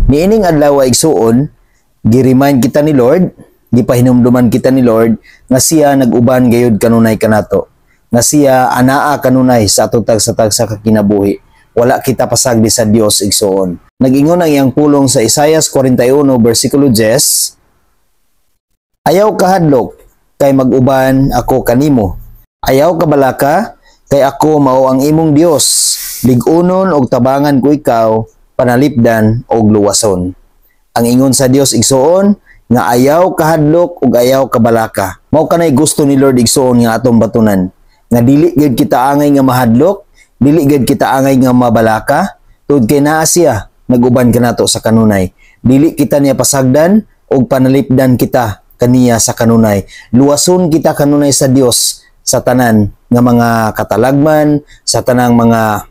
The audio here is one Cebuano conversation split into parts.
Niining adlaw, igsuon, gi-remind kita ni Lord, gipahinumduman kita ni Lord nga siya nag-uban gayud kanunay kanato. Nga siya anaa kanunay sa atong tagsa-tagsa ka kinabuhi. Wala kita pasagdi sa Dios, igsuon. Nag-ingon ang iyang pulong sa Isaiah 41 versikulo 10, "Ayaw kahadlok kay mag-uban ako kanimo. Ayaw kabalaka kay ako mao ang imong Dios. Lig-unon og tabangan ko ikaw, panalipdan og luwason." Ang ingon sa Dios, igsuon, nga ayaw kahadlok ug ayaw kabalaka. Mao kanay gusto ni Lord, igsuon, nga atong batunan. Nga dili gyud kita angay nga mahadlok, dili gyud kita angay nga mabalaka, tungod kay naa siya nag-uban kanato sa kanunay. Dili kita niya pasagdan ug panalipdan kita kaniya sa kanunay. Luwason kita kanunay sa Dios sa tanan nga mga katalagman, sa tanang mga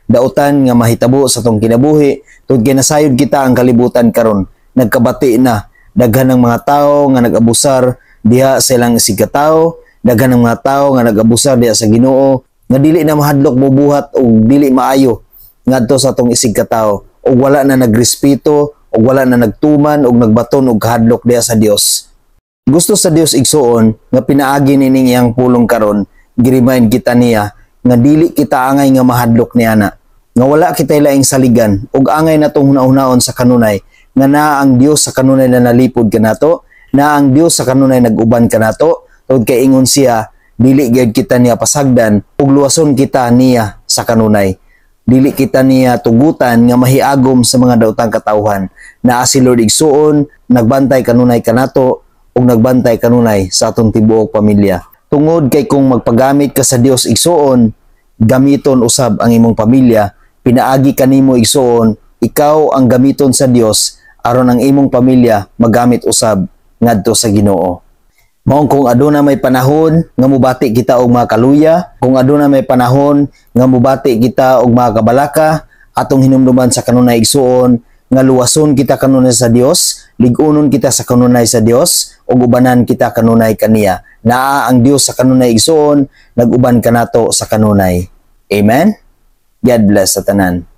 dautan nga mahitabo sa atong kinabuhi, tungod kay nasayod kita ang kalibutan karon nagkabati na. Daghan ng mga tao nga nag-abusar diha sa ilang isigkatawo, daghan ng mga tao nga nag-abusar diha sa Ginoo, nga dili na mahadlok mobuhat og dili maayo ngadto sa atong isigkatawo, ug wala na nagrespeto ug wala na nagtuman ug nagbaton og kahadlok diha sa Dios. Gusto sa Dios, igsuon, nga pinaagi nining iyang pulong karon, gi-remind kita niya nga dili kita angay nga mahadlok niya na nga wala kita laing saligan ug angay natong hunahunaon sa kanunay nga naa ang Dios sa kanunay na nalipod kanato, na ang Dios sa kanunay nag-uban kanato, tungod kay ingon siya, dili gyud kita niya pasagdan ug luwason kita niya sa kanunay. Dili kita niya tugutan nga mahiagom sa mga daotang katawhan. Naa si Lord, igsuon, nagbantay kanunay kanato ug nagbantay kanunay sa atong tibuok pamilya. Tungod kay kung magpagamit ka sa Dios, igsuon, gamiton usab ang imong pamilya. Pinaagi kanimo, igsuon, ikaw ang gamiton sa Dios aron ang imong pamilya magamit usab ngadto sa Ginoo. Maong kung aduna may panahon nga mubati kita og mga kaluya, kung aduna may panahon nga mubati kita og mga kabalaka, atong hinumduman sa kanunay, igsuon, nga luwason kita kanunay sa Dios, lig-unon kita sa kanunay sa Dios, ug ubanan kita kanunay kaniya. Naa ang Dios sa kanunay, igsuon, nag-uban kanato sa kanunay. Amen. God bless sa tanan.